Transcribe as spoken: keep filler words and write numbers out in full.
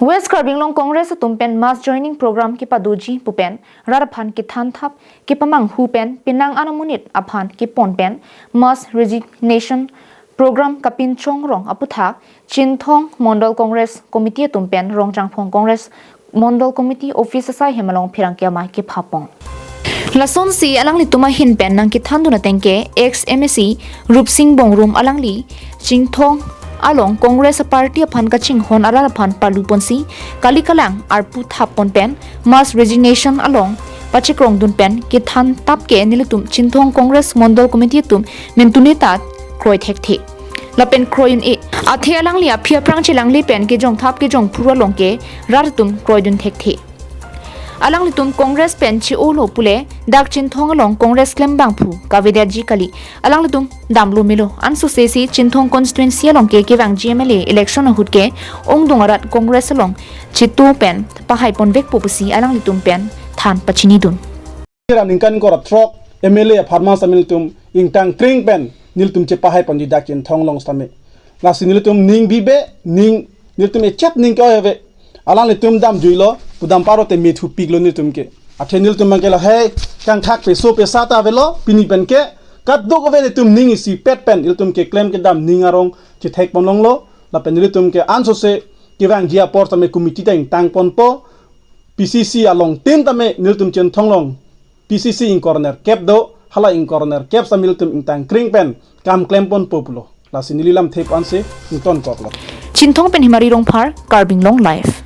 West Karbi Anglong Congress atum pen mass joining program kepadoji pu pen rat aphan kethan thap kepamanghu pen penang an amonit aphan kepon pen mass resignation program kapinchong rong aputhak Chinthong Mondol Congress Committee atum pen Rongjangphong Congress Mondol Committee office asai hem along pherangke amei kepapon. Lasonsi alanglitum ahin pen nangkethandun ateng ke ex M A C Rupsing Bongrung alangli Chinthong along Congress party aphan kachinghon arat aphan palu ponsi kali kalang arpu thap pon pen mass resignation along pachekrongdun pen kethan thap ke nelitum Chinthong Congress Mondol Committee atum mentune ta kroi thekthe. Lapen kroi un-e. Athe alangli aphi aphrang chelangle pen kejong thap kejong phuru along ke rat atum kroidun thekthe. Alanglitum Congress pen che-olo pule dak Chinthong along Congress klembangphu kavedetji kali. Alanglitum damlo melo. Ansose si Chinthong constituency along ke kevangji M L A election ahut ke ongdung arat Congress along cheto pen pahai ponvekpo pusi alanglitum pen than pachinidun. Ra ningkan ingkoi ra throk M L A apharman sitame nelitum ingtang kring pen nelitum chepahai ponji dak Chinthong along sitame. Lasi nelitum ning bibe, ning nelitum echet ning ke oi ave. Alanglitum damjuilo, pudam paro te methupiklo nelitum ke. Athe nelitum abang ke lahei kangthak peso pesa ta avelo, pini pen ke kadokave nelitum ning isipet pen nelitum keklem kedam ning arong chethek ponlonglo, lapen nelitum ke ansose kevangji apor sitame committee ta ingtang ponpo, P C C along tin tame nelitum Chinthong along P C C ingkoi ra nerkep do, hala ingkoi ra nerkep sitame nelitum ingtang kring pen kam klem ponpo pulo. Lasi neli lamthe pu ansi ingtonkoklo. Chinthong pen Himari Rongphar, Karbi Anglong Live.